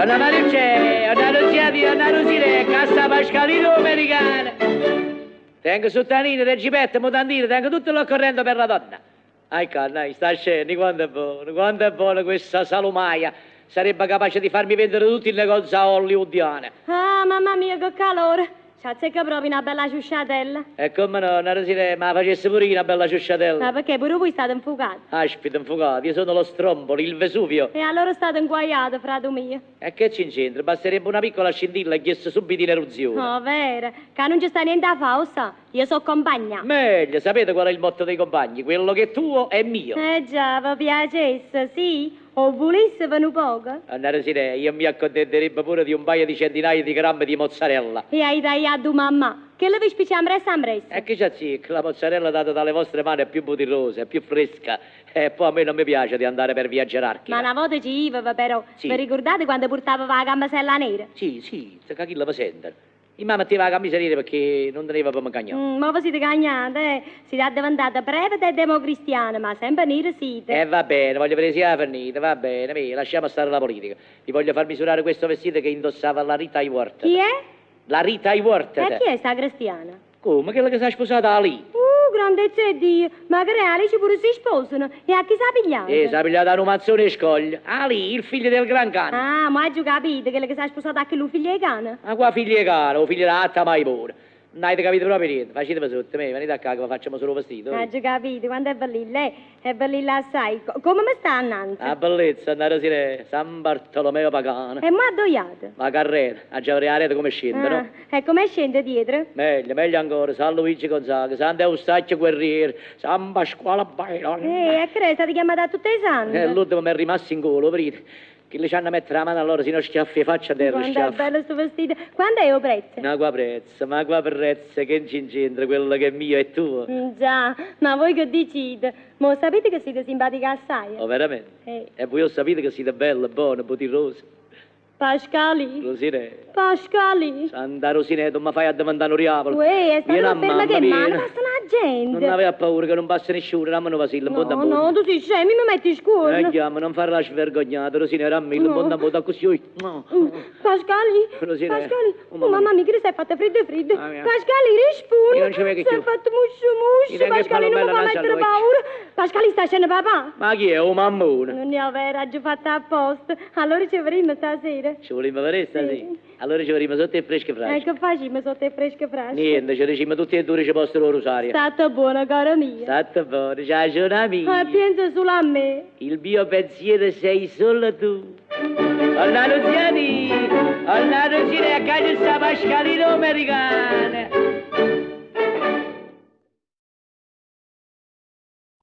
Onna Mariucce, onna Nunziati, onna Rusine, ccà sta Pascalino 'o mericano. Tengo suttanine, reggipetto, mutandine, tengo tutto l'occorrente per la donna. Ai ca, sta scena, quanto è buono, quanto è buona questa salumaia. Sarebbe capace di farmi vendere tutto il negozio a hollywoodiana. Ah, mamma mia, che calore! Ci azzecca proprio una bella ciusciatella. E come no, onna Rosina, ma facesse pure io una bella ciusciatella. Ma perché pure voi state infuocati? Aspita, infuocato, io sono lo Stromboli, il Vesuvio. E allora state inguaiato, frate mio. E che ci c'entra? Basterebbe una piccola scintilla e ghiesse subito in eruzione. Oh, vero, che non ci sta niente a fare, sa? Io sono compagna. Meglio, sapete qual è il motto dei compagni? Quello che è tuo è mio. Eh già, vi piacesse, sì? O volesse per un poco? Onna Rosina, io mi accontenterebbe pure di un paio di centinaia di grammi di mozzarella. E hai tagliato mamma, che le vi spicciamo resta ambressa. E che c'è zicca? La mozzarella data dalle vostre mani è più butirrosa, è più fresca. E poi a me non mi piace di andare per via gerarchica. Ma una volta ci iva però. Sì. Vi ricordate quando portava la camisella nera? Sì, sì, che chi la sente. Il mamma metteva la camicia nera perché non teneva per mancagnare. Ma voi siete cagnate, eh? Siete diventata prevete e democristiana, ma sempre nera siete. E va bene, voglio vedere se è finita, va bene, via, lasciamo stare la politica. Vi voglio far misurare questo vestito che indossava la Rita Hayworth. Chi è? La Rita Hayworth. E chi è sta cristiana? Come? Quella che si è sposata Ali. Grandezza di Dio, ma che reali ci pure si sposano. E a chi s'ha pigliato? E si è pigliata un mazzone e scoglio. Ali, il figlio del gran cane. Ah, ma hai capito, quella che si è sposata a quello figlio di cane? Ma qua figlio di cane, o figlio della atta mai pure. Non avete capito proprio niente. Facetemi sotto me, venite a casa che vi facciamo solo vestito. Hai capito, quanto è bellilla, eh? È bellilla assai. Come mi sta annanzi? La bellezza, andare a San Bartolomeo Pagano. E mo addoiate? Ma carreta, a già la rete come scende, no? Ah, e come scende dietro? Meglio, meglio ancora, San Luigi Gonzaga, San Eustachio Guerriero, San Pasquale Bailon. E che è stata chiamata a tutte le sante? E l'ultimo mi è rimasto in culo, vedete? Che le ci hanno mettere la mano allora, se no schiaffi faccia a terra, Quanto è schiaffi. bello sto vestito. Quanto è il prezzo? Ma qua prezzo, ma qua prezzo, che ci c'entra quello che è mio e tuo? Già, ma voi che dicite? Ma sapete che siete simpatica assai? Oh, veramente? Eh. E voi lo sapete che siete bella, buona, butirrosa. Pascali? Rosine. Pascali? Santa Rosine, tu mi fai a diventare un diavolo. Uè, è stata Vieni a una ferma mamma, che vieni. mano, passa la gente. Non aveva paura che non passa nessuno, dammi un vasillo, un No, po' no, tu sei scemo, mi metti scuola. Eh, chiama, non fare la svergognata, Rosina, dammi un No. po' da così. oi. No. Pascali, Rosina, Pascali, oh, oh, mamma mamma mia, che sei fatta freddo e freddo. Mamma mia. Pascali, rispondi. Io non ci vedo Sei più. fatto muscio Mi muscio, tengo il Pascali, non mi fa palombello mettere innanzi paura. Pascali, sta scena papà. Ma chi è, un mammone? Non ne ho vero, ho già fatta apposta. Allora ci vedremo stasera. Ci vogliamo vedere stasera? Sì. Allora ci vedremo sotto il fresco frasco. E che facciamo sotto il fresco frasco? Niente, ci diciamo tutti e due ci postano il rosario. Stata buona, cara mia. State buona, ciao, giornata mia. Ma pensa solo a me. Il mio pensiero sei solo tu. Alla Luciani, alla Lucina, a casa sta Pascalino americano.